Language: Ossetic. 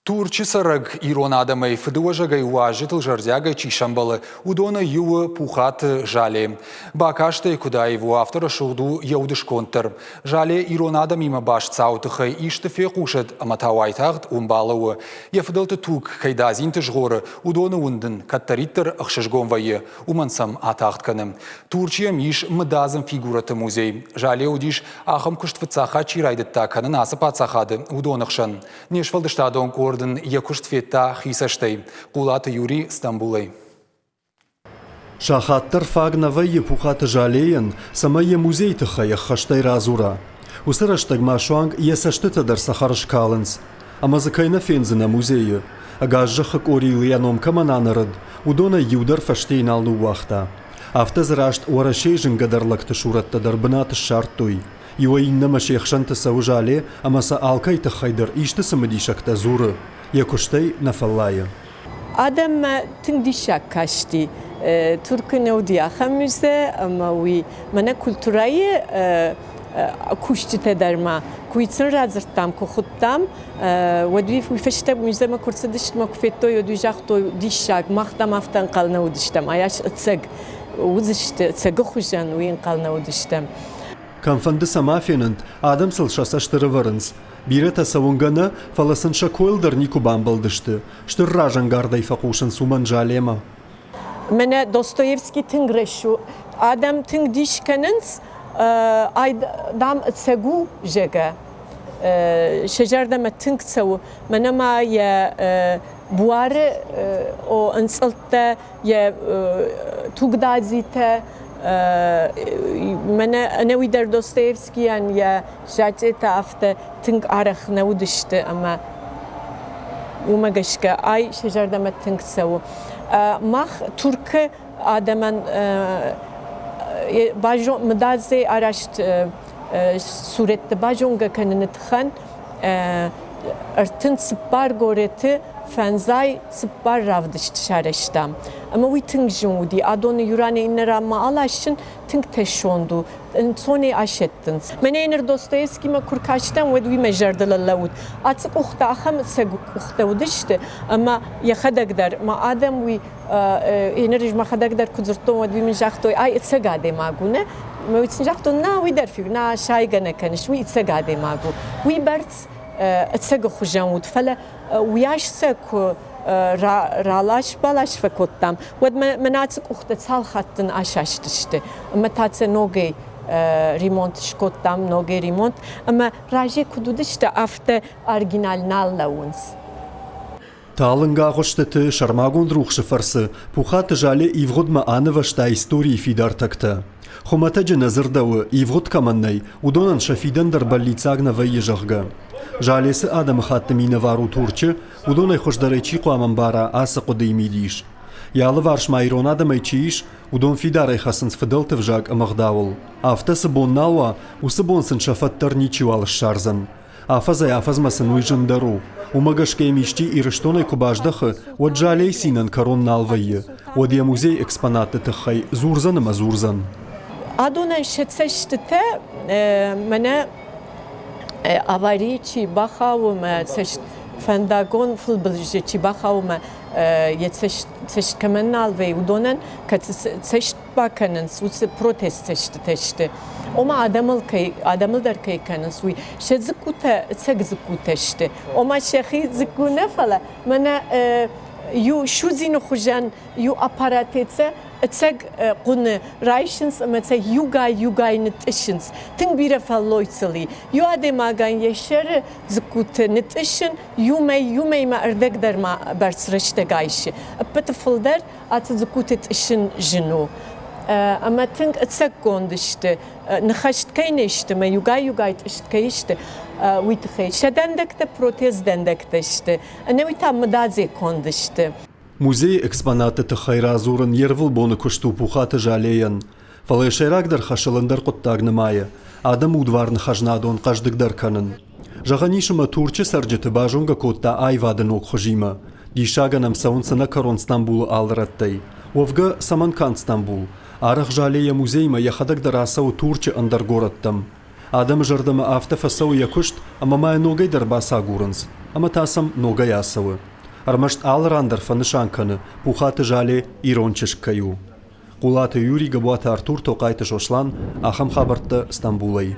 Турчы цӕрӕг ирон адӕмӕй фыдыуӕзӕгӕй уазджытыл зӕрдиагӕй чи сӕмбӕлы, уыдонӕй иу у Пухаты Жале. Бакастӕй куыд аив у, афтӕ рӕсугъд у йӕ удысконд дӕр. Жале ирон адӕмимӕ баст цауы тыххӕй исты фехъусӕд ӕмӕ та уайтагъд уым балӕууы. Йӕ фыдӕлты туг кӕй дадзинты згъоры, уыдоны уынд ын кӕддӕриддӕр ӕхсызгон вӕййы, уымӕн сӕм атагъд кӕны. Турчы йӕм ис мыдадзын фигурӕты музей. Жале уыдис, ахӕм куыст фыццаг хатт чи райдыдта кӕнын ацы паддзахады, уыдоны хсӕн. Не сфӕлдыстадон къорд ын йӕ куыст федта хи цӕстӕй. Хъулаты Юрий Стамбулӕй. Сахат дӕр фаг нӕ вӕййы Пухаты Жалейӕн, цӕмӕй йӕ музейы тыххӕй ӕххӕстӕй радзура. Уыцы рӕстӕг ма суанг йӕ цӕстытӕ дӕр цӕхӕр скалынц. Ӕмӕ дзы кӕй нӕ фендзынӕ музейы. Ӕгас зӕххы къорийыл йӕ ном кӕмӕн анӕрыд, уыдонӕй иу дӕр фӕстейы нал ныууагъта. Афтӕ дзы раст Уӕрӕсейы зынгӕдӕр лӕгты сурӕттӕ дӕр бынат ссардтой. Иуӕй иннӕмӕ се хсӕнты цӕуы зале ӕмӕ сӕ алкӕй тыххӕй дӕр исты цымыдисӕгтӕ дзуры, йӕ куыстӕй нӕ фӕллайы. Адӕммӕ тынг диссаг касти. Туркы нӕ уыди ахӕм музей, ӕмӕ уый мӕнӕ культурӕйы кусджытӕ дӕр ма куы сын радзырдтам, куы хуыдтам, уӕд уый фӕстӕ музеймӕ куы рцыдысты ӕмӕ куы федтой, уӕд уый загътой, диссаг, мах дам афтӕ ӕнхъӕл нӕ уыдыстӕм, ай ӕцӕг уыдзысты, ӕцӕгы хуызӕн уый ӕнхъӕл нӕ уыдыстӕм. Кӕмфӕнды сӕ ма фенӕнт, адӕм сыл сӕ цӕст ӕрӕвӕрынц. Бирӕтӕ сӕ уынгӕ нӕ, фӕлӕ сын сӕ койыл дӕр никуы бамбӕлдысты. Стыр разӕнгардӕй фӕхъусынц уымӕн Жалемӕ. Мӕнӕ Достоевский тынг рӕсугъд. Адӕм тынг дис кӕнынц, ай, дам, ӕцӕг у, зӕгъгӕ. Сӕ зӕрдӕмӕ тынг цӕуы. Мӕнӕ ма йӕ буары ӕнцъылдтӕ йӕ тугдадзитӕ, мӕнӕ ӕнӕуи дӕр Достоевскийӕн йӕ зачъетӕ афтӕ тынг арӕх нӕ уыдысты ӕмӕ уымӕ гӕсгӕ ай сӕ зӕрдӕмӕ тынг цӕуы. Мах Туркы адӕмӕн мыдадзӕй арӕзт сурӕтты базонгӕ кӕныны тыххӕн 34 горӕты фӕндзай цыппар равдыст сарӕзтам. Ӕмӕ уый тынг зын уыди. Адоны иу ранӕй иннӕ ранмӕ аласын тынг тӕссонд у, ӕнцонӕй асӕттынц. Мӕнӕ ныр Достоевскимӕ куы ркастӕн, уӕд уый мӕ зӕрдыл ӕрлӕууыд. Ацы къухтӕ ахӕм ӕцӕг къухтӕ уыдысты, ӕмӕ йӕхӕдӕг дӕр, мӕ адӕм уый Еныр ӕз мӕхӕдӕг дӕр куы дзырдтон, уӕд уый мын загътой, ай ӕцӕг адӕймаг у, нӕ? Мӕ уый сын загътон, нӕ, уый дӕр фиу, нӕ, сайгӕ нӕ кӕныс, уый ӕцӕг адӕймаг у. Уый бӕрц ӕцӕгы хуызӕн уыд, фӕлӕ уыйас сӕ куы ралас-балас фӕкодтам, уӕд мӕ ацы къухтӕ цал хатты асастысты, ӕмӕ та сӕ ногӕй ремонт скодтам, ногӕй ремонт, ӕмӕ разӕй куыд уыдысты, афтӕ оригинал нал лӕууынц. Талынг агъуыстыты сӕрмагонд рухсы фӕрцы Пухаты Жале ивгъуыдмӕ анывӕзта историйы фидар тӕгтӕ. Хуымӕтӕджы нӕ дзырдӕуы, ивгъуыд кӕмӕн нӕй, уыдонӕн сӕ фидӕн дӕр бӕллиццаг нӕ вӕййы, зӕгъгӕ. Жале цы адӕмыхатты минӕвар у Турчы, уыдонӕй хуыздӕрӕй чи хъуамӕ ӕмбара ацы хъуыдыйы мидис. Йӕ алыварс ма ирон адӕмӕй чи ис, уыдон фидарӕй хӕцынц фыдӕлты взаг ӕмӕ ӕгъдауыл. Афтӕ цы бон нал уа, уыцы бон сын сӕ фӕд дӕр ничиуал ссардзӕн. Афӕдзӕй-афӕдзмӕ сын уый зындӕр у. Уымӕ гӕсгӕ йӕм исчи Ирыстонӕй куы баздӕхы, уӕд залӕй цинӕн кӕрон нал вӕййы. Уӕд йӕ музейы экспонатты тыххӕй дзурдзӕн ӕмӕ дзурдзӕн. Адонӕн сӕ цӕстытӕ мӕнӕ аварийы чи бахауы мӕ цӕст фӕндагон фыдбылызы чи бахауы мӕ йӕ цӕст кӕмӕн нал вӕййы, уыдонӕн кӕцы цӕст бакӕнынц, уыцы протест цӕстытӕ сты. Ома адӕмыл кӕй адӕмыл дӕр кӕй кӕнынц, уый. Сӕ дзыккутӕ ӕцӕг дзыккутӕ сты. Ома сӕхи дзыкку нӕ, фӕлӕ мӕнӕ иу судзины хуызӕн иу аппаратӕй сӕ ӕцӕг хъуыны райсынц ӕмӕ сӕ иугай-иугай нытътъыссынц. Тынг бирӕ фӕллой сыл и. Иу адӕймагӕн йӕ сӕры дзыккуты нытътъыссын иу мӕй, иу мӕймӕ ӕрдӕг дӕр ма бӕрц рӕстӕг айсы. Ӕппӕты фылдӕр ацы дзыккуты тъыссын зын у. Ӕмӕ тынг ӕцӕггонд сты, ныхӕст кӕй не сты ӕмӕ иугай-иугай тъыст кӕй сты, уый тыххӕй. Сӕ дӕндӕгтӕ протез дӕндӕгтӕ сты, ӕнӕуи та мыдадзӕй конд сты. Музейы экспонатты тыххӕй радзурын йе рвылбоны куыст у Пухаты Жалейӕн. Фӕлӕ йӕ сӕйрагдӕр хӕсыл ӕндӕр хъуыддаг нымайы – адӕмы удварны хӕзнадон хъӕздыгдӕр кӕнын. Зӕгъӕн ис ӕмӕ Турчы цӕрджыты базонгӕ кодта аивады ног хуызимӕ. Диссагӕн ӕм цӕуынц ӕнӕкӕрон Стамбулы алы рӕттӕй. Уӕвгӕ, цӕмӕн канд Стамбул? Арӕх Жале йӕ музеймӕ йӕхӕдӕг дӕр ацӕуы Турчы ӕндӕр горӕттӕм. Адӕмы зӕрдӕмӕ афтӕ фӕцӕуы йӕ куыст, ӕмӕ ма йӕ ногӕй дӕр бацагурынц, ӕмӕ та сӕм ногӕй ацӕуы. Ӕрмӕст алы ран дӕр фӕнысан кӕны, Пухаты Зале ирон чызг кӕй у. Хъулаты Юрий, Габуаты Артур, Тохъайты Сослан, ахӕм хабӕрттӕ Стамбулӕй.